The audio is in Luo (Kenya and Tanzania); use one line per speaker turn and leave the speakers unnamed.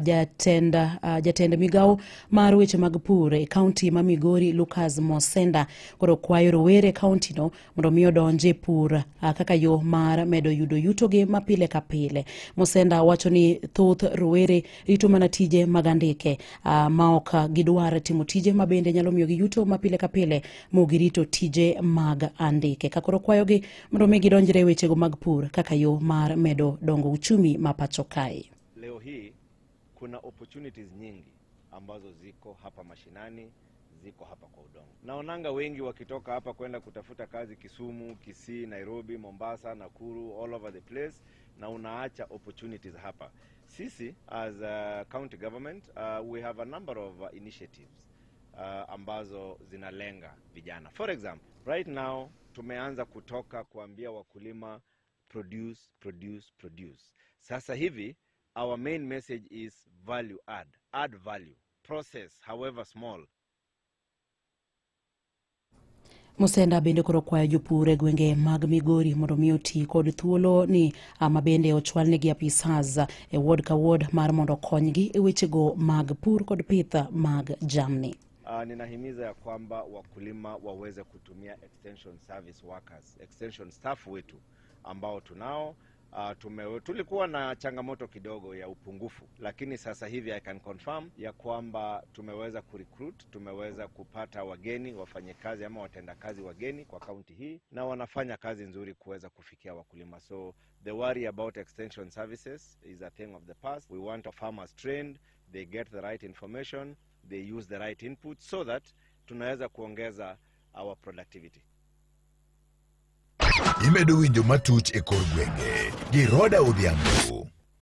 Jatend migawo mar weche mag pur e kaunti ma Migori, Lucas Mosenda, koro kwayo rowere e kaunti no mondo mi odonj e pur kaka yo mar medo yudo yutogi ma pile ka pile. Mosenda wacho ni thoth rowere rito mana tije mag andike ma ok gidwar timo tije ma bende nyalo miyogi yuto ma pile ka pile mogirito tije mag andike. Ka koro kwayogi mondo mi gidonjre e wechego mag pur kaka yo mar medo dongo uchumi ma pacho kae.
Leo hii kuna opportunities nyingi ambazo ziko hapa mashinani, ziko hapa kwa udongo. Naonanga wengi wakitoka hapa kwenda kutafuta kazi Kisumu, Kisii, Nairobi, Mombasa, Nakuru, all over the place, na unaacha opportunities hapa. Sisi as a county government, we have a number of initiatives ambazo zinalenga vijana. For example, right now tumeanza kutoka kuambia wakulima produce, produce, produce. Sasa hivi our main message is value add, add value, process however small.
Mosenda bende koro kwayo jopur e gwenge mag Migori mondo mi oti kod thuolo ni ma bende ochwalnegi apisas e ward ka ward mar mondo okonygi e wechego mag pur kod pith mag jamni.
Ninahimiza ya kwamba wakulima waweze kutumia extension service workers, extension staff wetu ambao tunao. Tulikuwa na changamoto kidogo ya upungufu, lakini sasa hivi I can confirm ya kwamba tumeweza kurecruit, tumeweza kupata wageni wafanyikazi ama watendakazi wageni kwa kaunti hii, na wanafanya kazi nzuri kuweza kufikia wakulima. So the worry about extension services is a thing of the past. We want our farmers trained, they get the right information, they use the right input so that tunaweza kuongeza our productivity.
Imedo winjo matuch e kor gwenge gi Roda Odhiambo.